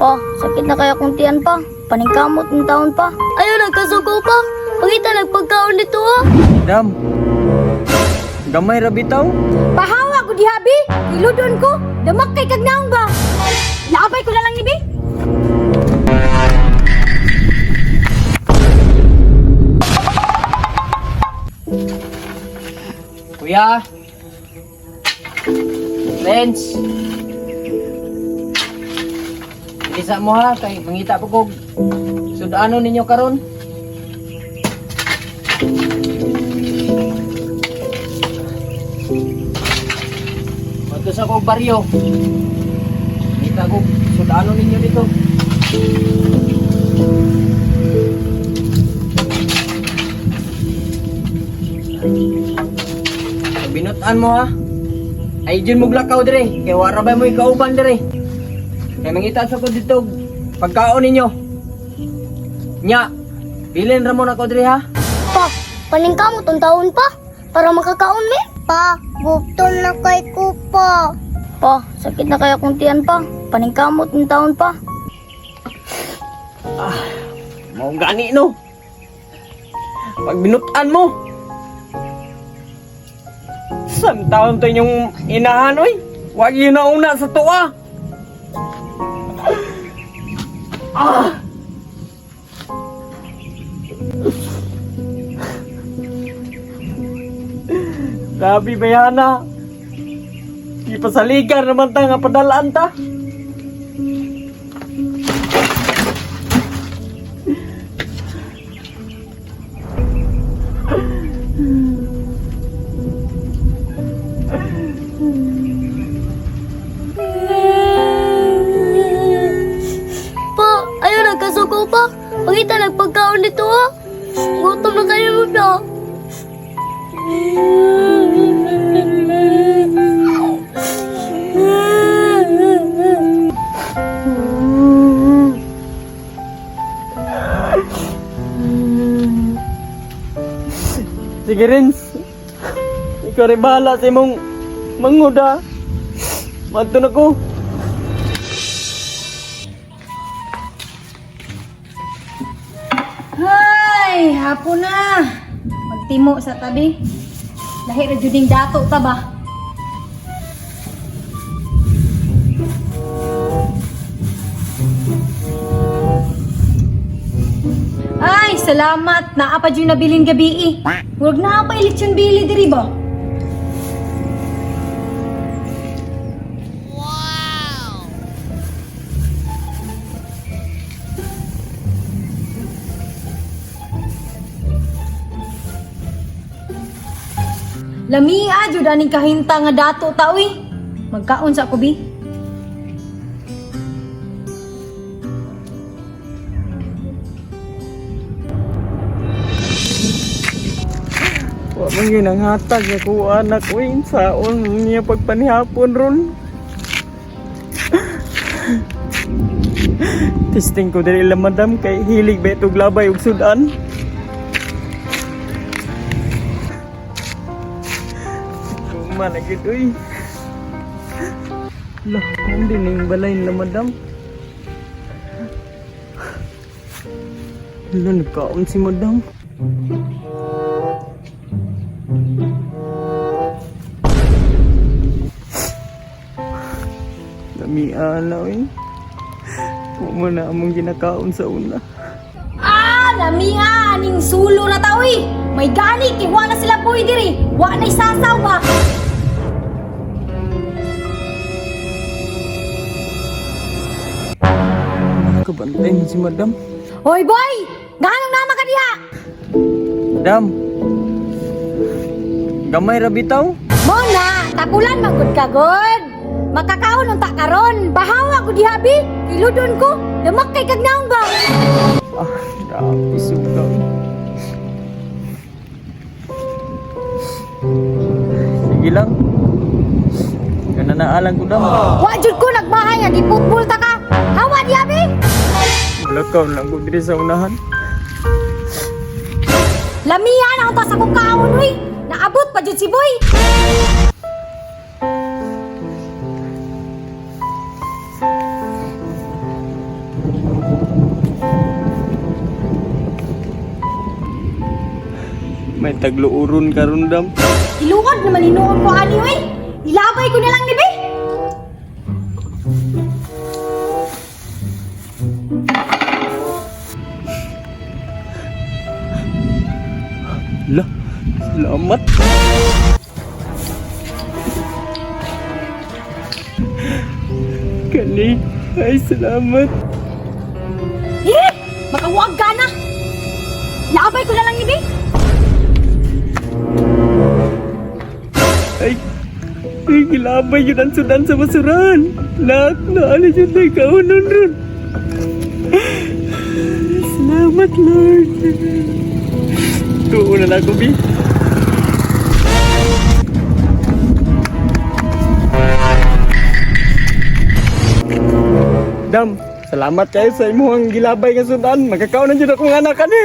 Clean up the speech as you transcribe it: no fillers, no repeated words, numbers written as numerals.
Pa, sakit na kaya kong tiyan pa. Paningkamot ng taon pa. Ayaw, nagkasuko pa. Pangita nagpagkaon nito ah. Dam. Gamay ra bitaw. Pahawa ko dihabi, iludon ko, damak kay kagnaong ba? Laabay ko na lang ni bi. Kuya! Lens! Isa mo ha, kay mangita po kog sudano ninyo karon. Madto sa kog baryo. Mangita kog sudano ninyo dito. Binutan mo ha. Ay dyan mo glakaw dire. Kay wara ba mo ikauban dire. Kay mangita sa ko dito pagkaon ninyo. Nya, bilin ra mo na ko dire ha. Pa, paningkamot ang taon pa. Para makakaon mi. Pa, gutom na kay ko pa. Pa, sakit na kaya kong tiyan pa. Paningkamot ng taon pa. Mao gani no. Pag binutan mo. San taon to inyong inahan oy? Wag yun na una sa tuwa. Ah! Grabe bayana. Di pasaligan naman ta nga padalaan ta. Pa, ayaw nagkasuko pa. Pangita nagpagkaon nito ah. Gutom na kayo mo pa. Sige Rins. Ikaw rin bahala sa imong manguda. Madto na ko. Hay, hapon na. Magtimo sa tabi. Lahi ra jud ning dato ta ba? Ay, salamat. Naa pa jud nabilin gabi eh. Murag naa pa eleksyon bili diri ba? Lamia jud aning kahinta nga dato ta uy. Magkaon sa ako bi. Wa man gyud ang hatag nga ko anak uy saon niya pagpanihapon ron. Testing ko diri la madam kay hilig ba itog labay ug sudan. Kuma na gyud uy. Lah, hindi ning balay la madam. Lah, nagkaon si madam. Lamian na eh. Huwag mo na among ginakaon sa una. Ah, lamia aning sulo na ta uy. May gani kay wa na sila boy diri. Wa na isasaw ba. Kabantay mo si madam. Hoy boy, nganong nama ka diha? Madam! Gamay ra bitaw. Mo na, tapulan man gud ka god. Makakaon unta karon. Bahawa ko diha bi. Iludon ko. Damak kay kagnaong ba. Ah, grabe suga. eh. Sige lang. Kananaalang ko dam. Wa jud ko nagmahay nga giputbol ta ka. Hawa diha bi. Lakaw lang ko diri sa unahan. Lamia na unta sa kong kaon uy. Naabot pa jud si boy. May tagluuron karon, Dam. Iluod naman hinuon ko ani oy. Ilabay ko na lang ni be. La, salamat. Kani, ay salamat. Eh, makawag ka na. Labay ko na lang ni be. Ay, ay, gilabay yun ang sudan sa basuran. Lahat na alis yun na kaunon ron. Salamat, Lord. Tuon na lang ako, Bi. Dam, salamat kayo sa imuhang gilabay nga sudan. Magkakaon na dyan akong anak ani.